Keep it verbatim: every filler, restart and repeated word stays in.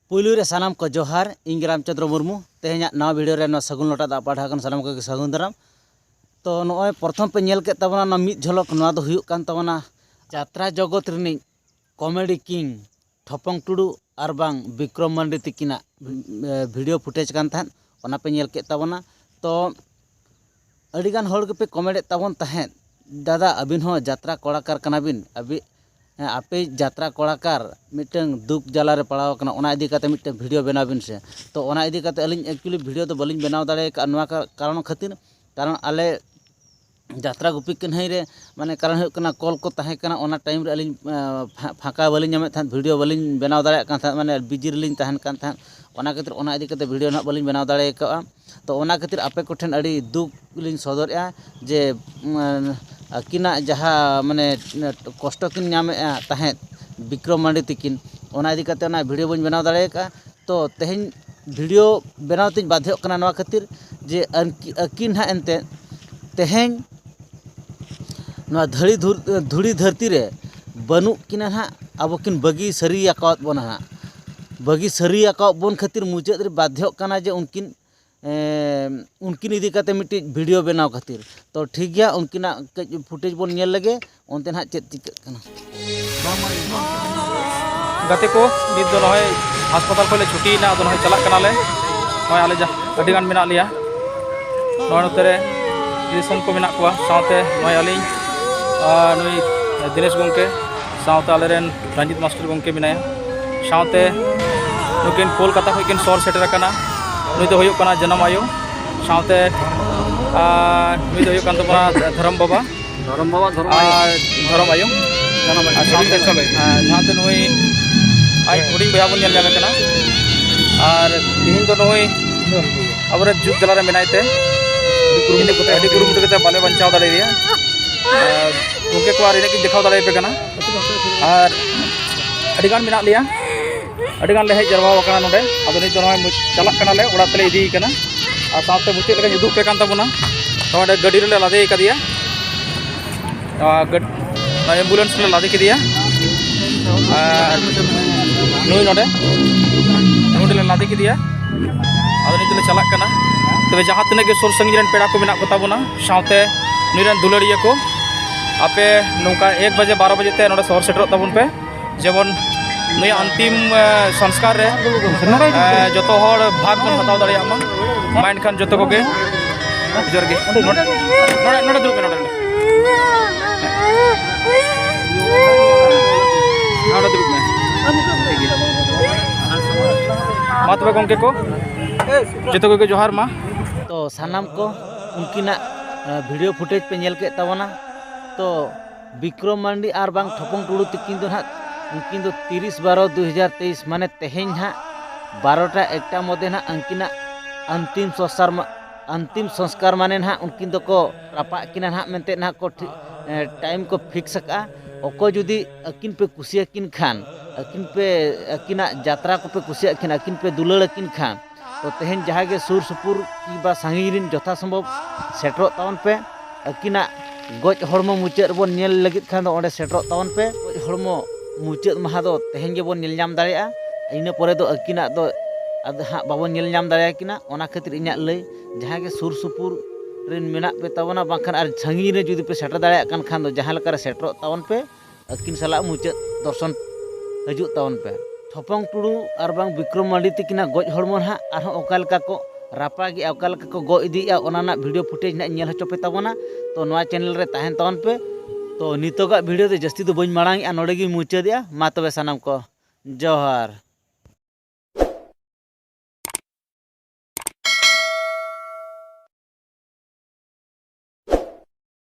ᱯᱩᱭᱞᱩ ᱨᱮ ᱥᱟᱱᱟᱢ ᱠᱚ ᱡᱚᱦᱟᱨ, ᱤᱧ ᱜᱮ ᱨᱟᱢᱪᱚᱸᱫᱽᱨᱚ ᱢᱩᱨᱢᱩ᱾ ᱛᱮᱦᱮᱧᱟᱜ ᱱᱟᱣᱟ ᱵᱷᱤᱰᱤᱭᱳ ᱨᱮ ᱱᱚᱣᱟ ᱥᱟᱹᱜᱩᱱ ᱞᱚᱴᱟ ᱫᱟᱜ ᱯᱟᱲᱦᱟᱣ ᱠᱟᱱ ᱥᱟᱱᱟᱢ ᱠᱚᱜᱮ ᱥᱟᱹᱜᱩᱱ ᱫᱟᱨᱟᱢ᱾ ᱛᱚ ᱱᱚᱜᱼᱚᱭ ᱯᱨᱚᱛᱷᱚᱢ ᱯᱮ ᱧᱮᱞ ᱠᱮᱫ ᱛᱟᱵᱚᱱᱟ ᱱᱚᱣᱟ ᱢᱤᱫ ᱡᱷᱚᱞᱚᱠ, ᱱᱚᱣᱟ ᱫᱚ ᱦᱩᱭᱩᱜ ᱠᱟᱱ ᱛᱟᱵᱚᱱᱟ ᱡᱟᱛᱨᱟ ᱡᱚᱜᱚᱛ ᱨᱤᱱᱤᱡ ᱠᱚᱢᱮᱰᱤ ᱠᱤᱝ ᱴᱷᱚᱯᱚᱝ ᱴᱩᱰᱩ ᱟᱨ ᱵᱟᱝ ᱵᱤᱠᱨᱚᱢ ᱢᱟᱱᱰᱤ ᱛᱤᱠᱤᱱᱟᱜ, ᱮ, ᱵᱷᱤᱰᱤᱭᱳ ᱯᱷᱩᱴᱮᱡᱽ ᱠᱟᱱ ᱛᱟᱦᱮᱸᱫ, ᱚᱱᱟ ᱯᱮ ᱧᱮᱞ ᱠᱮᱫ ᱛᱟᱵᱚᱱᱟ᱾ ᱛᱚ ᱟᱹᱰᱤᱜᱟᱱ ᱦᱚᱲ ᱜᱮᱯᱮ ᱠᱚᱢᱮᱱᱴ ᱮᱫ ᱛᱟᱵᱚᱱ ᱛᱟᱦᱮᱸᱫ, "ᱫᱟᱫᱟ, ᱟᱹᱵᱤᱱ ᱦᱚᱸ ᱡᱟᱛᱨᱟ ᱠᱚᱲᱟᱠᱟᱨ ᱠᱟᱱᱟᱵᱤᱱ, ᱟᱹᱵᱤ-, ᱦᱮᱸ, ᱟᱯᱮ ᱡᱟᱛᱨᱟ ᱠᱚᱲᱟᱠᱟᱨ ᱢᱤᱫᱴᱟᱝ ᱫᱩᱠ ᱡᱟᱞᱟ ᱨᱮ ᱯᱟᱲᱟᱣ ᱟᱠᱟᱱᱟ, ᱚᱱᱟ ᱤᱫᱤ ᱠᱟᱛᱮ ᱢᱤᱫᱴᱟᱝ ᱵᱷᱤᱰᱤᱭᱳ ᱵᱮᱱᱟᱣ ᱵᱤᱱ ᱥᱮ᱾" ᱛᱚ ᱚᱱᱟ ᱤᱫᱤ ᱠᱟᱛᱮ ᱟᱹᱞᱤᱧ ᱮᱠᱪᱩᱭᱮᱞᱤ ᱵᱷᱤᱰᱤᱭᱳ ᱫᱚ ᱵᱟᱹᱞᱤᱧ ᱵᱮᱱᱟᱣ ᱫᱟᱲᱮ ᱟᱠᱟᱫᱼᱟ ᱱᱚᱣᱟ ᱠᱟ-, ᱠᱟᱨᱚᱱ ᱠᱷᱟᱹᱛᱤᱨ, ᱠᱟᱨᱚᱱ ᱟᱞᱮ ᱡᱟᱛᱨᱟ ᱜᱩᱯᱤ ᱠᱟᱹᱱᱦᱟᱹᱭ ᱨᱮ, ᱢᱟᱱᱮ, ᱠᱟᱨᱚᱱ ᱦᱩᱭᱩᱜ ᱠᱟᱱᱟ, ᱠᱚᱞ ᱠᱚ ᱛᱟᱦᱮᱸ ᱠᱟᱱᱟ, ᱚᱱᱟ ᱴᱟᱭᱤᱢ ᱨᱮ ᱟᱹᱞᱤᱧ, ᱮᱸ, ᱯᱷᱟ-, ᱯᱷᱟᱸᱠᱟ ᱵᱟᱹᱞᱤᱧ ᱧᱟᱢᱮᱫ ᱛᱟᱦᱮᱸᱫ, ᱵᱷᱤᱰᱤᱭᱳ ᱵᱟᱹᱞᱤᱧ ᱵᱮᱱᱟᱣ ᱫᱟᱲᱮᱭᱟᱜ ᱠᱟᱱ ᱛᱟᱦᱮᱸᱫ, ᱢᱟᱱᱮ, ᱵᱤᱡᱤ ᱨᱮᱞᱤᱧ ᱛᱟᱦᱮᱱ ᱠᱟᱱ ᱛᱟᱦᱮᱸᱫ᱾ ᱚᱱᱟ ᱠᱷᱟᱹᱛᱤᱨ ᱚᱱᱟ ᱤᱫᱤ ᱠᱟᱛᱮ ᱵᱷᱤᱰᱤᱭᱳ ᱱᱟᱦᱟᱜ ᱵᱟᱹᱞᱤᱧ ᱵᱮᱱᱟᱣ ᱫᱟᱲᱮ ᱠᱟᱜᱼᱟ᱾ ᱛᱚ ᱚᱱᱟ ᱠᱷᱟᱹᱛᱤᱨ ᱟᱯᱮ ᱠᱚᱴᱷᱮᱱ ᱟᱹᱰᱤ ᱫᱩᱠ ᱞᱤᱧ ᱥᱚᱫᱚᱨᱮᱜᱼᱟ ᱡᱮ, ᱩᱸ, ᱟᱹᱠᱤᱱᱟᱜ ᱡᱟᱦᱟᱸ, ᱢᱟᱱᱮ, ᱠᱚᱥᱴᱚ ᱠᱤᱱ ᱧᱟᱢᱮᱜᱼᱟ ᱛᱟᱦᱮᱸᱫ ᱵᱤᱠᱨᱚᱢ ᱢᱟᱱᱰᱤ ᱛᱤᱠᱤᱱ, ᱚᱱᱟ ᱤᱫᱤ ᱠᱟᱛᱮ ᱚᱱᱟ ᱵᱷᱤᱰᱤᱭᱳ ᱵᱟᱹᱧ ᱵᱮᱱᱟᱣ ᱫᱟᱲᱮ ᱠᱟᱜᱼᱟ᱾ ᱛᱚ ᱛᱮᱦᱮᱧ ᱵᱷᱤᱰᱤᱭᱳ ᱵᱮᱱᱟᱣ ᱛᱤᱧ ᱵᱟᱫᱷᱭᱚᱜ ᱠᱟᱱᱟ ᱱᱚᱣᱟ ᱠᱷᱟᱹᱛᱤᱨ ᱡᱮ ᱟᱹᱱᱠᱤ-, ᱟᱹᱠᱤᱱ ᱦᱟᱸᱜ ᱮᱱᱛᱮᱫ ᱛᱮᱦᱮᱧ ᱱᱚᱣᱟ ᱫᱷᱟᱹᱲᱤ ᱫᱷᱩᱨ-, ᱫᱷᱩᱲᱤ ᱫᱷᱟᱹᱨᱛᱤ ᱨᱮ ᱵᱟᱹᱱᱩᱜ ᱠᱤᱱᱟ ᱦᱟᱸᱜ, ᱟᱵᱚ ᱠᱤᱱ ᱵᱟᱹᱜᱤ ᱥᱟᱹᱨᱤ ᱟᱠᱟᱣᱟᱫ ᱵᱚᱱᱟ ᱦᱟᱸᱜ᱾ ᱵᱟᱹᱜᱤ ᱥᱟᱹᱨᱤ ᱟᱠᱟᱣᱟᱫ ᱵᱚᱱ ᱠᱷᱟᱹᱛᱤᱨ ᱢᱩᱪᱟᱹᱫ ᱨᱮ ᱵᱟᱫᱷᱭᱚᱜ ᱠᱟᱱᱟ ᱡᱮ ᱩᱱᱠᱤᱱ, ᱮᱸ, ᱩᱱᱠᱤᱱ ᱤᱫᱤ ᱠᱟᱛᱮ ᱢᱤᱫᱴᱤᱡ ᱵᱷᱤᱰᱤᱭᱳ ᱵᱮᱱᱟᱣ ᱠᱷᱟᱹᱛᱤᱨ᱾ ᱛᱚ ᱴᱷᱤᱠ ᱜᱮᱭᱟ, ᱩᱱᱠᱤᱱᱟᱜ ᱠᱟᱹᱡ ᱯᱷᱩᱴᱮᱡᱽ ᱵᱚᱱ ᱧᱮᱞ ᱞᱮᱜᱮ, ᱚᱱᱛᱮ ᱱᱟᱦᱟᱜ ᱪᱮᱫ ᱪᱤᱠᱟᱹᱜ ᱠᱟᱱᱟ᱾ ᱜᱟᱛᱮ ᱠᱚ, ᱱᱤᱛ ᱫᱚ ᱱᱚᱜᱼᱚᱭ ᱦᱟᱥᱯᱟᱛᱟᱞ ᱠᱷᱚᱱ ᱞᱮ ᱪᱷᱩᱴᱤᱭᱮᱱᱟ, ᱟᱫᱚ ᱱᱚᱜᱼᱚᱭ ᱪᱟᱞᱟᱜ ᱠᱟᱱᱟᱞᱮ᱾ ᱱᱚᱜᱼᱚᱭ ᱟᱞᱮ ᱡᱟ-, ᱟᱹᱰᱤ ᱜᱟᱱ ᱢᱮᱱᱟᱜ ᱞᱮᱭᱟ᱾ ᱱᱚᱜᱼᱚᱭ ᱱᱚᱛᱮ ᱨᱮ ᱫᱤᱥᱚᱢ ᱠᱚ ᱢᱮᱱᱟᱜ ᱠᱚᱣᱟ, ᱥᱟᱶᱛᱮ ᱱᱚᱜᱼᱚᱭ ᱟᱹᱞᱤᱧ, ᱟᱨ ᱱᱩᱭ ᱫᱤᱱᱮᱥ ᱜᱚᱢᱠᱮ, ᱥᱟᱶᱛᱮ ᱟᱞᱮᱨᱮᱱ ᱨᱚᱧᱡᱤᱛ ᱢᱟᱥᱴᱟᱨ ᱜᱚᱢᱠᱮ ᱢᱮᱱᱟᱭᱟ, ᱥᱟᱶᱛᱮ ᱱᱩᱠᱤᱱ ᱠᱳᱞᱠᱟᱛᱟ ᱠᱷᱚᱱ ᱠᱤᱱ ᱥᱚᱦᱚᱨ ᱥᱮᱴᱮᱨ ᱟᱠᱟᱱᱟ᱾ ᱱᱩᱭ ᱫᱚ ᱦᱩᱭᱩᱜ ᱠᱟᱱᱟ ᱡᱟᱱᱟᱢ ᱟᱭᱳ, ᱥᱟᱶᱛᱮ, ᱟᱨ ᱱᱩᱭ ᱫᱚ ᱦᱩᱭᱩᱜ ᱠᱟᱱ ᱛᱟᱵᱚᱱᱟ ᱫᱷᱚᱨᱚᱢ ᱵᱟᱵᱟ᱾ ᱫᱷᱚᱨᱚᱢ ᱵᱟᱵᱟ, ᱫᱷᱚᱨᱚᱢ ᱟᱭᱳ᱾ ᱟᱨ ᱫᱷᱚᱨᱚᱢ ᱟᱭᱳ᱾ ᱡᱟᱱᱟᱢ ᱟᱭᱳ᱾ ᱟᱨ ᱥᱟᱶᱛᱮ, ᱦᱤᱲᱤᱧ ᱠᱟᱜ ᱪᱟᱞᱮ᱾ ᱟᱨ ᱡᱟᱦᱟᱸ ᱛᱮ ᱱᱩᱭ ᱟᱡ ᱦᱩᱰᱤᱧ ᱵᱚᱭᱦᱟ ᱵᱚᱱ ᱧᱮᱞ ᱧᱟᱢᱮ ᱠᱟᱱᱟ᱾ ᱟᱨ ᱛᱮᱦᱮᱧ ᱫᱚ ᱱᱩᱭ ᱟᱵᱚᱨᱮᱱ ᱡᱩᱜᱽ ᱡᱟᱞᱟ ᱨᱮ ᱢᱮᱱᱟᱭ ᱛᱮ ᱟᱹᱰᱤ ᱠᱩᱨᱩᱢᱩᱴᱩ ᱠᱟᱛᱮ ᱵᱟᱞᱮ ᱵᱟᱧᱪᱟᱣ ᱫᱟᱲᱮᱭᱟᱫᱮᱭᱟ᱾ ᱟᱨ ᱜᱚᱢᱠᱮ ᱠᱚ ᱟᱨ ᱤᱱᱟᱹᱜ ᱜᱤᱧ ᱫᱮᱠᱷᱟᱣ ᱫᱟᱲᱮᱭᱟᱯᱮ ᱠᱟᱱᱟ᱾ ᱟᱨ ᱟᱹᱰᱤᱜᱟᱱ ᱢᱮᱱᱟᱜ ᱞᱮᱭᱟ, ᱟᱹᱰᱤᱜᱟᱱ ᱞᱮ ᱦᱮᱡ ᱡᱟᱨᱣᱟ ᱟᱠᱟᱱᱟ ᱱᱚᱰᱮ᱾ ᱟᱫᱚ ᱱᱤᱛ ᱫᱚ ᱱᱚᱜᱼᱚᱭ ᱢᱩᱪ-, ᱪᱟᱞᱟᱜ ᱠᱟᱱᱟᱞᱮ, ᱚᱲᱟᱜ ᱛᱮᱞᱮ ᱤᱫᱤᱭᱮ ᱠᱟᱱᱟ᱾ ᱟᱨ ᱥᱟᱶᱛᱮ ᱢᱩᱪᱟᱹᱫ ᱞᱮᱠᱟᱧ ᱩᱫᱩᱜ ᱟᱯᱮ ᱠᱟᱱ ᱛᱟᱵᱚᱱᱟ, ᱱᱚᱰᱮ ᱜᱟᱹᱰᱤ ᱨᱮᱞᱮ ᱞᱟᱫᱮ ᱟᱠᱟᱫᱮᱭᱟ᱾ ᱱᱚᱣᱟ ᱜᱟᱹᱰ-, ᱱᱚᱣᱟ ambulance ᱞᱮ ᱞᱟᱫᱮ ᱠᱮᱫᱮᱭᱟ᱾ ᱟᱨ ᱱᱩᱭ ᱱᱚᱰᱮ ᱱᱚᱰᱮ ᱞᱮ ᱞᱟᱫᱮ ᱠᱮᱫᱮᱭᱟ᱾ ᱟᱫᱚ ᱱᱤᱛ ᱞᱮ ᱪᱟᱞᱟᱜ ᱠᱟᱱᱟ᱾ ᱛᱚᱵᱮ ᱡᱟᱦᱟᱸ ᱛᱤᱱᱟᱹᱜ ᱜᱮ ᱥᱩᱨ ᱥᱟᱺᱜᱤᱧ ᱨᱮᱱ ᱯᱮᱲᱟ ᱠᱚ ᱢᱮᱱᱟᱜ ᱠᱚ ᱛᱟᱵᱚᱱᱟ, ᱥᱟᱶᱛᱮ ᱱᱩᱭ ᱨᱮᱱ ᱫᱩᱞᱟᱹᱲᱤᱭᱟᱹ ᱠᱚ, ᱟᱯᱮ ᱱᱚᱝᱠᱟ ᱮᱠ ᱵᱟᱡᱮ ᱵᱟᱨᱚ ᱵᱟᱡᱮ ᱛᱮ ᱱᱚᱰᱮ ᱥᱚᱦᱚᱨ ᱥᱮᱴᱮᱨᱚᱜ ᱛᱟᱵᱚᱱ ᱯᱮ, ᱡᱮᱢᱚᱱ ᱱᱩᱭᱟᱜ ᱚᱱᱛᱤᱢ ᱮ, ᱥᱚᱝᱥᱠᱟᱨ ᱨᱮ ᱮ, ᱡᱚᱛᱚ ᱦᱚᱲ ᱵᱷᱟᱜᱽ ᱵᱚᱱ ᱦᱟᱛᱟᱣ ᱫᱟᱲᱮᱭᱟᱜ ᱢᱟ᱾ ᱢᱟ ᱮᱱᱠᱷᱟᱱ ᱡᱚᱛᱚ ᱠᱚᱜᱮ ᱡᱚᱦᱟᱨ ᱜᱮ᱾ ᱱᱚᱰᱮ ᱱᱚᱰᱮ ᱫᱩᱲᱩᱵ ᱢᱮ, ᱱᱚᱰᱮ ᱱᱚᱰᱮ᱾ ᱱᱚᱰᱮ ᱫᱩᱲᱩᱵ ᱢᱮ᱾ ᱢᱟ ᱛᱚᱵᱮ ᱜᱚᱢᱠᱮ ᱠᱚ, ᱡᱚᱛᱚ ᱠᱚᱜᱮ ᱡᱚᱦᱟᱨ ᱢᱟ᱾ ᱛᱚ ᱥᱟᱱᱟᱢ ᱠᱚ ᱩᱱᱠᱤᱱᱟᱜ ᱵᱷᱤᱰᱤᱭᱳ ᱯᱷᱩᱴᱮᱡᱽ ᱯᱮ ᱧᱮᱞ ᱠᱮᱫ ᱛᱟᱵᱚᱱᱟ᱾ ᱛᱚ ᱵᱤᱠᱨᱚᱢ ᱢᱟᱱᱰᱤ ᱟᱨ ᱵᱟᱝ ᱴᱷᱚᱯᱚᱝ ᱴᱩᱰᱩ ᱛᱤᱠᱤᱱ ᱫᱚ ᱱᱟᱦᱟᱜ, ᱩᱱᱠᱤᱱ ᱫᱚ ᱛᱤᱨᱤᱥ ᱵᱟᱨᱚ ᱫᱩ ᱦᱟᱡᱟᱨ ᱛᱮᱭᱤᱥ, ᱢᱟᱱᱮ ᱛᱮᱦᱮᱧ ᱱᱟᱦᱟᱜ ᱵᱟᱨᱚᱴᱟ ᱮᱠᱴᱟ ᱢᱚᱫᱽᱫᱷᱮ ᱱᱟᱦᱟᱜ ᱩᱱᱠᱤᱱᱟᱜ ᱟᱱᱛᱤᱢ ᱥᱚᱥᱟᱨ ᱢᱟ-, ᱟᱱᱛᱤᱢ ᱥᱚᱝᱥᱠᱟᱨ ᱢᱟᱱᱮ ᱱᱟᱦᱟᱜ ᱩᱱᱠᱤᱱ ᱫᱚᱠᱚ ᱨᱟᱯᱟᱜ ᱠᱤᱱᱟ ᱱᱟᱦᱟᱜ ᱢᱮᱱᱛᱮ ᱱᱟᱦᱟᱜ ᱠᱚ ᱴᱷᱤ-, ᱮ, ᱴᱟᱭᱤᱢ ᱠᱚ ᱯᱷᱤᱠᱥ ᱟᱠᱟᱫᱼᱟ᱾ ᱚᱠᱚᱭ ᱡᱩᱫᱤ ᱟᱹᱠᱤᱱ ᱯᱮ ᱠᱩᱥᱤᱭᱟᱠᱤᱱ ᱠᱷᱟᱱ, ᱟᱹᱠᱤᱱ ᱯᱮ, ᱟᱹᱠᱤᱱᱟᱜ ᱡᱟᱛᱨᱟ ᱠᱚᱯᱮ ᱠᱩᱥᱤᱭᱟᱜ ᱠᱷᱟᱱ, ᱟᱹᱠᱤᱱ ᱯᱮ ᱫᱩᱞᱟᱹᱲ ᱟᱹᱠᱤᱱ ᱠᱷᱟᱱ, ᱛᱚ ᱛᱮᱦᱮᱧ ᱡᱟᱦᱟᱸᱭ ᱜᱮ ᱥᱩᱨ ᱥᱩᱯᱩᱨ ᱠᱤᱝᱵᱟ ᱥᱟᱺᱜᱤᱧ ᱨᱮᱱ ᱡᱚᱛᱷᱟ ᱥᱚᱢᱵᱷᱚᱵ ᱥᱮᱴᱮᱨᱚᱜ ᱛᱟᱵᱚᱱ ᱯᱮ᱾ ᱟᱹᱠᱤᱱᱟᱜ ᱜᱚᱡ ᱦᱚᱲᱢᱚ ᱢᱩᱪᱟᱹᱫ ᱨᱮᱵᱚᱱ ᱧᱮᱞ ᱞᱟᱹᱜᱤᱫ ᱠᱷᱟᱱ ᱫᱚ ᱚᱸᱰᱮ ᱥᱮᱴᱮᱨᱚᱜ ᱛᱟᱵᱚᱱ ᱯᱮ᱾ ᱜᱚᱡ ᱦᱚᱲᱢᱚ ᱢᱩᱪᱟᱹᱫ ᱢᱟᱦᱟ ᱫᱚ ᱛᱮᱦᱮᱧ ᱜᱮᱵᱚᱱ ᱧᱮᱞ ᱧᱟᱢ ᱫᱟᱲᱮᱭᱟᱜᱼᱟ᱾ ᱤᱱᱟᱹ ᱯᱚᱨᱮ ᱫᱚ ᱟᱹᱠᱤᱱᱟᱜ ᱫᱚ ᱟᱫᱚ ᱦᱟᱸᱜ ᱵᱟᱵᱚᱱ ᱧᱮᱞ ᱧᱟᱢ ᱫᱟᱲᱮᱭᱟᱠᱤᱱᱟ᱾ ᱚᱱᱟ ᱠᱷᱟᱹᱛᱤᱨ ᱤᱧᱟᱹᱜ ᱞᱟᱹᱭ, ᱡᱟᱦᱟᱸᱭ ᱜᱮ ᱥᱩᱨ ᱥᱩᱯᱩᱨ ᱨᱮᱱ ᱢᱮᱱᱟᱜ ᱯᱮ ᱛᱟᱵᱚᱱᱟ, ᱵᱟᱝᱠᱷᱟᱱ ᱟᱨ ᱥᱟᱺᱜᱤᱧ ᱨᱮ ᱡᱩᱫᱤ ᱯᱮ ᱥᱮᱴᱮᱨ ᱫᱟᱲᱮᱭᱟᱜ ᱠᱟᱱ ᱠᱷᱟᱱ ᱫᱚ ᱡᱟᱦᱟᱸ ᱞᱮᱠᱟᱨᱮ ᱥᱮᱴᱮᱨᱚᱜ ᱛᱟᱵᱚᱱ ᱯᱮ, ᱟᱹᱠᱤᱱ ᱥᱟᱞᱟᱜ ᱢᱩᱪᱟᱹᱫ ᱫᱚᱨᱥᱚᱱ ᱦᱤᱡᱩᱜ ᱛᱟᱵᱚᱱ ᱯᱮ᱾ ᱴᱷᱚᱯᱚᱝ ᱴᱩᱰᱩ ᱟᱨ ᱵᱟᱝ ᱵᱤᱠᱨᱚᱢ ᱢᱟᱱᱰᱤ ᱛᱤᱠᱤᱱᱟᱜ ᱜᱚᱡ ᱦᱚᱲᱢᱚ ᱱᱟᱦᱟᱜ ᱟᱨᱦᱚᱸ ᱚᱠᱟ ᱞᱮᱠᱟ ᱠᱚ ᱨᱟᱯᱟᱜᱮᱜᱼᱟ, ᱚᱠᱟ ᱞᱮᱠᱟ ᱠᱚ ᱜᱚᱡ ᱤᱫᱤᱭᱮᱜᱼᱟ, ᱚᱱᱟ ᱨᱮᱱᱟᱜ ᱵᱷᱤᱰᱤᱭᱳ ᱯᱷᱩᱴᱮᱡᱽ ᱱᱟᱦᱟᱜ ᱧᱮᱞ ᱦᱚᱪᱚ ᱯᱮ ᱛᱟᱵᱚᱱᱟ᱾ ᱛᱚ ᱱᱚᱣᱟ ᱪᱮᱱᱮᱞ ᱨᱮ ᱛᱟᱦᱮᱱ ᱛᱟᱵᱚᱱ ᱯᱮ᱾ ᱛᱚ ᱱᱤᱛᱚᱜᱟᱜ ᱵᱷᱤᱰᱤᱭᱳ ᱫᱚ ᱡᱟᱹᱥᱛᱤ ᱫᱚ ᱵᱟᱹᱧ ᱢᱟᱲᱟᱝᱮᱜᱼᱟ, ᱱᱚᱰᱮ ᱜᱤᱧ ᱢᱩᱪᱟᱹᱫᱮᱜᱼᱟ᱾ ᱢᱟ ᱛᱚᱵᱮ ᱥᱟᱱᱟᱢ ᱠᱚ ᱡᱚᱦᱟᱨ᱾